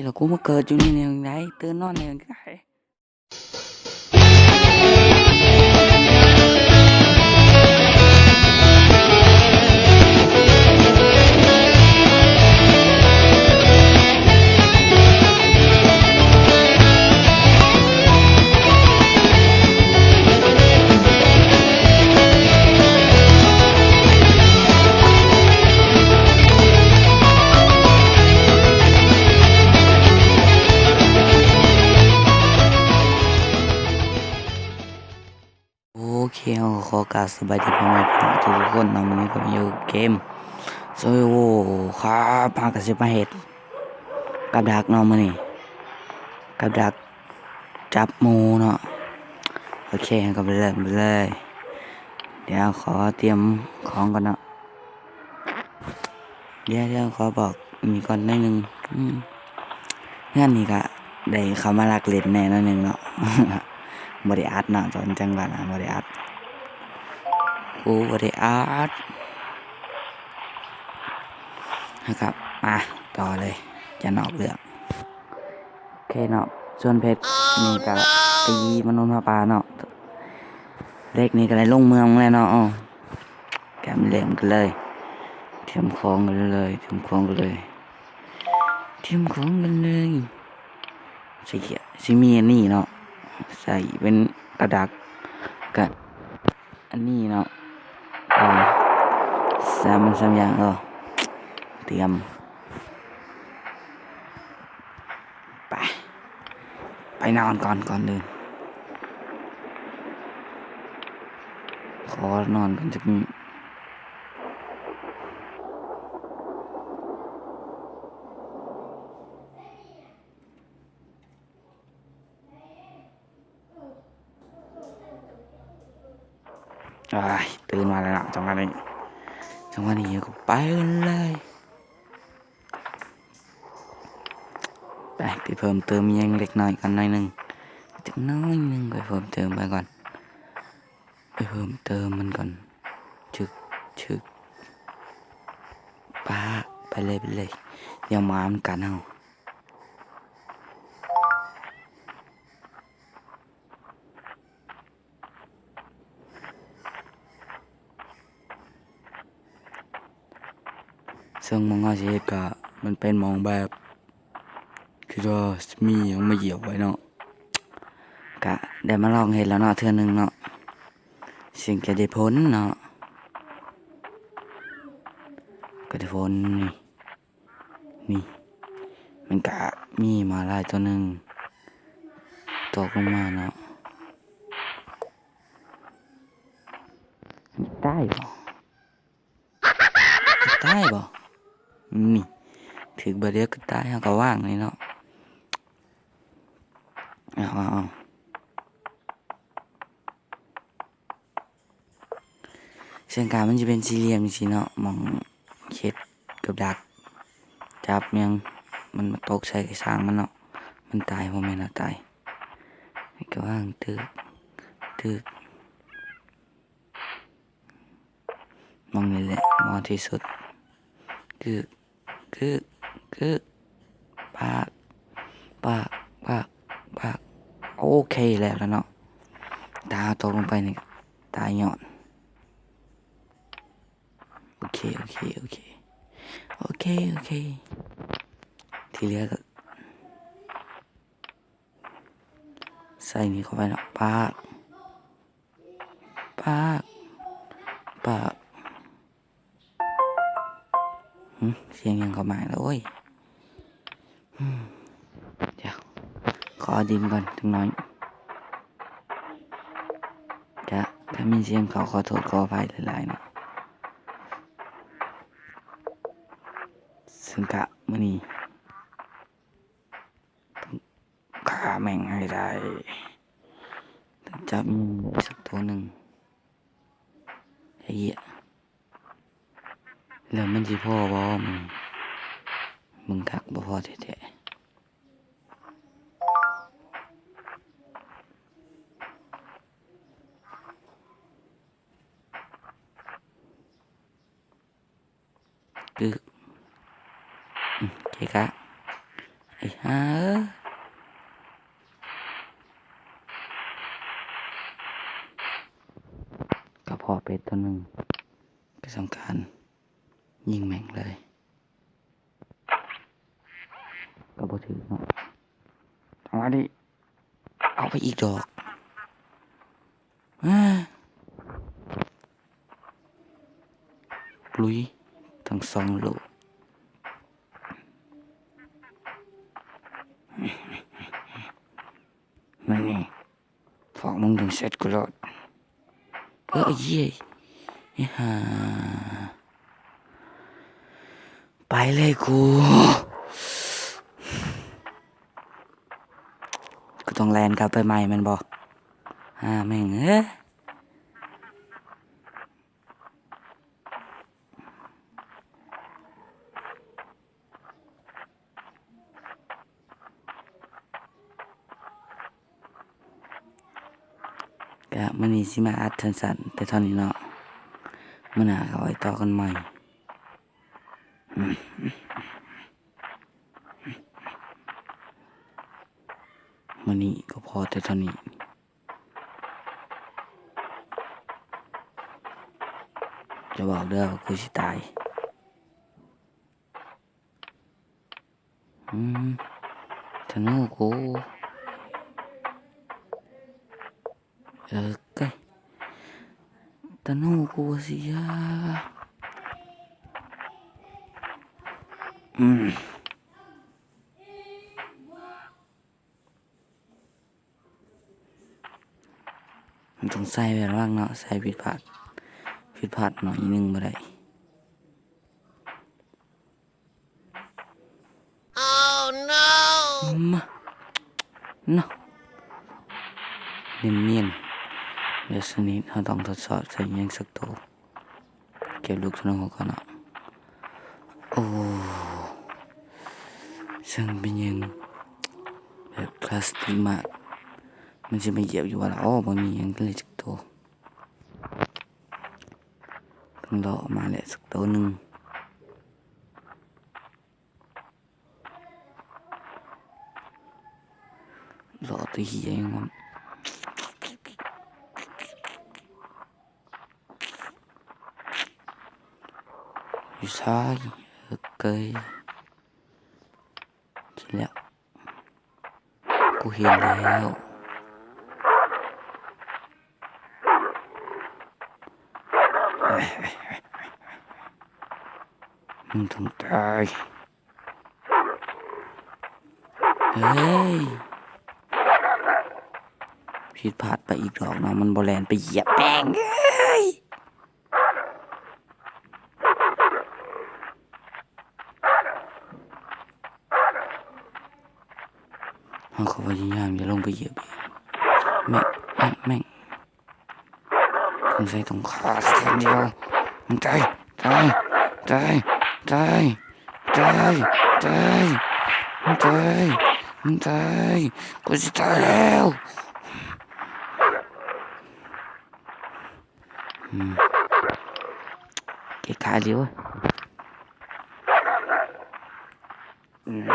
ແລ້ວກູມາເກີດຢູ່ນີ້ແນວໃດ? ຕື່ນນອນແນວໃດ? ໂອເຄ ເຮົາກໍຂໍກາບສະບາຍດີພໍ່ແມ່ພີ່ນ້ອງທຸກໆຄົນເນາະ. ມື້ນີ້ກໍມາຢູ່ເກມ Survival ຄັບ. ເຮົາກໍຊິມາເຮັດກັບດັກເນາະມື້ນີ້ ກັບດັກຈັບໝູເນາະ. ໂອເຄ ເຮົາກໍໄປເລີ່ມກັນເລີຍ. ດຽວຂໍຕຽມຂອງກ່ອນເນາະ. ດຽວ ດຽວຂໍບອກນີ້ກ່ອນໜ້ອຍໜຶ່ງ. ອືມ ງານນີ້ກະໄດ້ເຂົ້າມາລັກເຫຼັ້ນແດ່ໜ້ອຍໜຶ່ງເນາະ. ບໍ່ໄດ້ອັດເນາະ ຕອນຈັງຫວະນະ ບໍ່ໄດ້ອັດ ກູບໍ່ໄດ້ອັດ. ແລ້ວກໍມາຕໍ່ເລີຍ ຢ່ານອກເລື່ອງ. ໂອເຄເນາະ ສ່ວນເພັດນີ້ກະຕີມະນຸດໝາປ່າເນາະ. ເຫຼັກນີ້ກໍໄດ້ລົງເມືອງແລ້ວເນາະ. ເອົາ ກະມາເລີ່ມກັນເລີຍ ຕຽມຂອງກັນເລີຍ ຕຽມຂອງກັນເລີຍ ຕຽມຂອງກັນເລີຍ. ຊິ ຊິມີອັນນີ້ເນາະ ໃສ່ເປັນກະດັກ ກະອັນນີ້ເນາະ. ອາ ສາມ ສາມຢ່າງ. ເອົາ ຕຽມ ໄປ ໄປນອນກ່ອນ ກ່ອນອື່ນ ຂໍນອນກ່ອນຈັກມື້. ອ້າຍ ຕື່ນມາແລ້ວເນາະ ຈັງຫວະນີ້ ຈັງຫວະນີ້ກໍໄປເລີຍ. ໄປ ໄປເພີ່ມເຕີມອີ່ຫຍັງເລັກນ້ອຍກ່ອນໜ້ອຍໜຶ່ງ ຈັກໜ້ອຍໜຶ່ງ ໄປເພີ່ມເຕີມໄປກ່ອນ ໄປເພີ່ມເຕີມມັນກ່ອນ. ຊຶກ ຊຶກ ປາກ ໄປເລີຍ ໄປເລີຍ ຢ່າມາມັນກັດເຮົາ. ເຊິ່ງໝ່ອງເຮົາຊິເຮັດກະ ມັນເປັນໝ່ອງແບບ ຄືວ່າມີຫຍັງມາຢຽບໄວ້ເນາະ. ກະໄດ້ມາລອງເຮັດແລ້ວເນາະ ເທື່ອໜຶ່ງເນາະ ເຊິ່ງກະໄດ້ຜົນເນາະ ກະໄດ້ຜົນ. ນີ້ ນີ້ ມັນກະມີໝາລາຍຕົວໜຶ່ງຕົກລົງມາເນາະ. ຕາຍບໍ່? ຕາຍບໍ່? ນີ້ ຖືກບາດດຽວກໍຕາຍ ເຮົາກໍວາງນີ້ເນາະ. ເອົາ ເອົາ ເອົາ. ເຊິ່ງການມັນຈະເປັນສີ່ຫຼ່ຽມຈັ່ງຊີ້ເນາະ ໝ່ອງເຮັດກັບດັກ ຈັບຫຍັງ ມັນມາຕົກໃສ່ກະຊ່າງມັນເນາະ ມັນຕາຍ ບໍ່ແມ່ນເຮົາຕາຍ. ກະວາງຕຶກ ຕຶກ ໝ່ອງນີ້ແຫຼະ ເໝາະທີ່ສຸດ. ກຶກ ກຶກ ກຶກ ປາກ ປາກ ປາກ ປາກ. ໂອເຄ ແລ້ວລະເນາະ ຖ້າເຮົາຕົກລົງໄປນີ້ຕາຍຍ້ອນ. ໂອເຄ ໂອເຄ ໂອເຄ ໂອເຄ ໂອເຄ ທີ່ເຫຼືອກໍໃສ່ນີ້ເຂົ້າໄປເນາະ ປາກ ປາກ ປາກ. ຫຶ ສຽງຫຍັງເຂົ້າມາລະ ໂອ້ຍ. ຫຶ ດຽວ ຂໍເອົາດິນກ່ອນຈັກໜ້ອຍ. ກະ ຖ້າມີສຽງເຂົ້າ ຂໍໂທດຂໍອະໄພຫຼາຍໆເນາະ. ເຊິ່ງກະມື້ນີ້ ຂ້າແມ່ງໃຫ້ໄດ້ ຕ້ອງຈັບມີໄດ້ສັກໂຕໜຶ່ງ. ໄອ້ເຫຍ ແລ້ວມັນຊິພໍບໍ່ມື້ນີ້? ເບິ່ງຄັກ ບໍ່ພໍແທ້ໆ. ກຶກ ອືມ ເກະກະ ໄອ້ ຫາ ກໍພໍເປັດຕົວໜຶ່ງ ກໍສຳຄັນ ຍິງແມ່ງເລີຍ ກໍບໍ່ຖືກເນາະ. ເອົາມາດິ ເອົາໄປອີກດອກ. ອາ ລຸຍທັງສອງໂລກ. ມານີ້ ພວກມຶງຕ້ອງເສັດກູໂລດ. ເອີ ເອີ ເຢ້ ອີຫ່າ ໄປເລີຍກູ. ກູຕ້ອງແລ່ນກັບໄປໃໝ່ແມ່ນບໍ່? ຫາແມ່ງເອີຍ. ກະມື້ນີ້ຊິມາອັດສັ້ນໆແຕ່ເທົ່ານີ້ເນາະ. ມື້ໜ້າກໍໄວ້ຕໍ່ກັນໃໝ່. ມື້ນີ້ກໍພໍແຕ່ເທົ່ານີ້. ຈະບອກເດີວ່າກູຊິຕາຍ. ອືມ ທະນູກູ. ເອີ ກະ ທະນູກູຊິຢາ. ອືມ. ມັນຕ້ອງໃສ່ແບບລະວັງເນາະ, ໃສ່ຜິດພາດ, ຜິດພາດໜ້ອຍໜຶ່ງບໍ່ໄດ້. Oh no! ມາ ເນາະ ນຽນໆ ດຽວຊະນິດເຮົາຕ້ອງທົດສອບໃສ່ຫຍັງສັກໂຕ. ເກັບລູກທະນູກ່ອນເນາະ. ໂອ້ ຊ່າງເປັນຫຍັງແບບຄລາສຕິກມາກ. ມັນຊິມາຢຽບຢູ່ບໍ່ລະ? ໂອ້ ບໍ່ມີຫຍັງເລີຍຈັກໂຕ. ເພິ່ນເລາະມາແລ້ວສັກໂຕໜຶ່ງ. ເລາະແຕ່ເຫຍຫຍັງວະ? ຢູ່ໃສ? ເອີ ເກີຍ ແລ້ວ ກູເຫັນແລ້ວ. ມຶງຕ້ອງຕາຍ. ເຮີ້ຍ ຜິດພາດໄປອີກດອກເນາະ, ມັນບໍ່ແລ່ນໄປຢຽບແປ້ງເອີຍ. ເຮົາກໍພະຍາຍາມຢ່າລົງໄປຢຽບອີກ. ແມ່ງ ແມ່ງ ແມ່ງ. ສົງໄສຕ້ອງຂ້າສັກຄົນດຽວ. ມຶງຕາຍ ຕາຍ ຕາຍ ຕາຍ ຕາຍ ຕາຍ ມຶງຕາຍ ມຶງຕາຍ. ກູຊິຕາຍແລ້ວ. ອືມ ເກະກະຫຼຽວ. ອືມ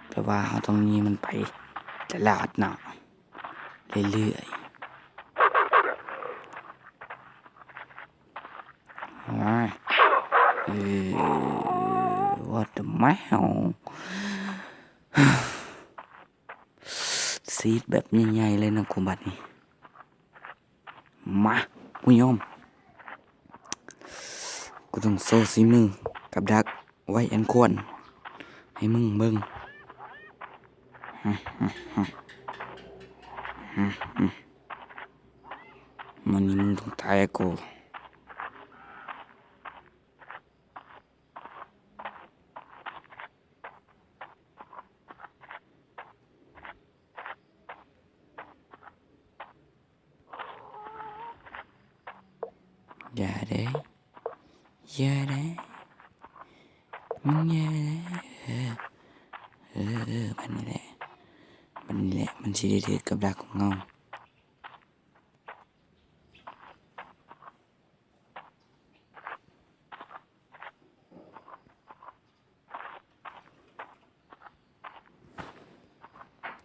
ແຕ່ວ່າເຮົາຕ້ອງໜີມັນໄປຕະຫຼອດເນາະ ເລື້ອຍໆ. ໂອ້ຍ ເອີ what the hell. ສີດແບບໃຫຍ່ໆເລີຍເນາະກູບັດນີ້. ມາ ກູຍອມ. ກູຕ້ອງໂຊສີມືກັບດັກໄວອັນຄວນໃຫ້ມຶງເບິ່ງ. ມື້ນີ້ມຶງຕ້ອງຕາຍກັບກູ. ຢ່າເດ້ ຢ່າເດ້ ມຶງຢ່າເດ້. ເອີ ເອີ ເອີ ບັດນີ້ແຫຼະ ບັດນີ້ແຫຼະ ມັນຊິໄດ້ຖືກກັບດັກຂອງເຮົາ.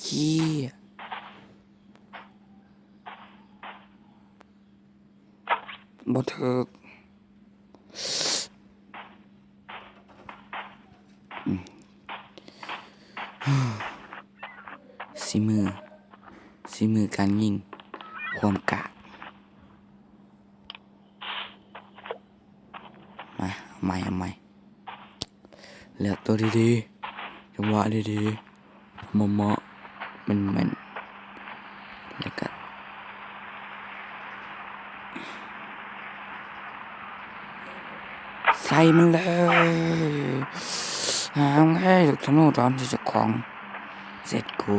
ເຄຍ ບໍ່ຖືກ. ອືມ ສີມື ສີມືການຍິງ ຄວາມກາກ. ມາ ເອົາໃໝ່ ເອົາໃໝ່ ເລືອກຕົວດີໆ ຈັງຫວະດີໆ ເໝາະໆ ແມ່ນໆ ແລ້ວກະ ໃສ່ມັນເລີຍ. ຫາມເອີຍ ລູກທະນູຕອນທີ່ເຈົ້າຂອງເສັດກູ.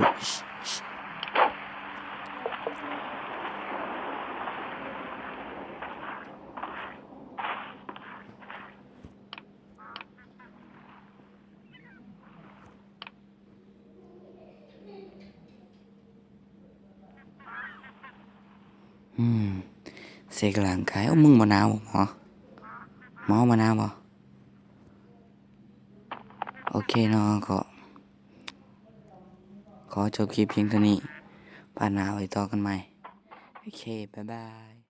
ເຊັກຮ່າງກາຍ. ໂອ້ ມຶງບໍ່ໜາວບໍ່ໝໍ? ໝໍບໍ່ໜາວບໍ່? ໂອເຄເນາະ ກໍຂໍຈົບຄລິບພຽງເທົ່ານີ້. ພາດໜ້າໄວ້ຕໍ່ກັນໃໝ່. ໂອເຄ ບາຍບາຍ.